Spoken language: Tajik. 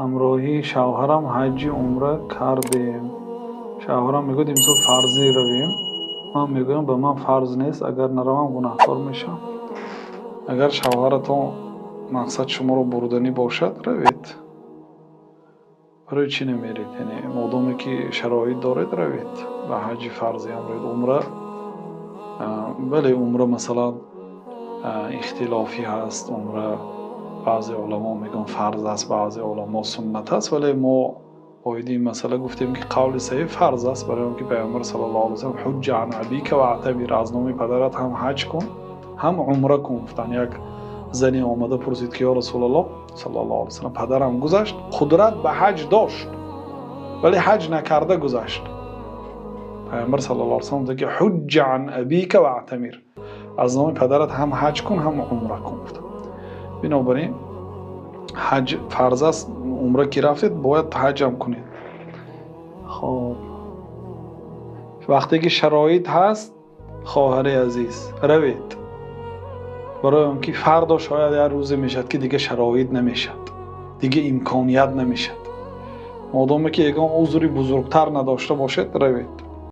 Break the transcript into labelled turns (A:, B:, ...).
A: Ҳамроҳи шавҳарам ҳаҷи умра кардем. Шавҳарам мегӯяд, имсол фарзӣ равем. Ман мегӯям, ба ман фарз нест, агар наравам, гунаҳкор мешавам. Агар шавҳаратон мақсад шуморо бурданӣ бошад, равед. Барои чӣ намеред? Яъне модоме ки шароит доред, равед ба ҳаҷи фарзиам равед. Умра, бале, умра, масалан, ихтилофӣ ҳаст. Умра баъзе уламо мегӯянд, фарз аст, баъзе уламо суннат аст, вале мо оиди ин масъала гуфтем, ки қавли саҳеҳ фарз аст, барои он ки Паёмбар саллаллоҳу алайҳи васаллам: «Ҳуҷҷа ан абика ваътамир», аз номи падарат ҳам ҳаҷ кун, ҳам умра кун, гуфтанд. Як зане омада пурсид, ки: «Ё Расулаллоҳ саллаллоҳу алайҳи васаллам, падарам гузашт, қудрат ба ҳаҷ дошт, вале ҳаҷ накарда гузашт». Паёмбар саллаллоҳу алайҳи васаллам гуфт, ки: «Ҳуҷҷа ан абика ваътамир», аз номи падарат ҳам ҳаҷ кун, ҳам умра кун, гуфтанд. Бинобар ин ҳаҷ фарз аст. Умра ки рафтед, бояд ҳаҷам кунед. Хоб, вақте ки шароит ҳаст, хоҳари азиз, равед, барои он ки фардо шояд як рӯзе мешавад, ки дига шароит намешавад, дига имконият намешавад. Модоме ки ягон узри бузургтар надошта бошед, равед.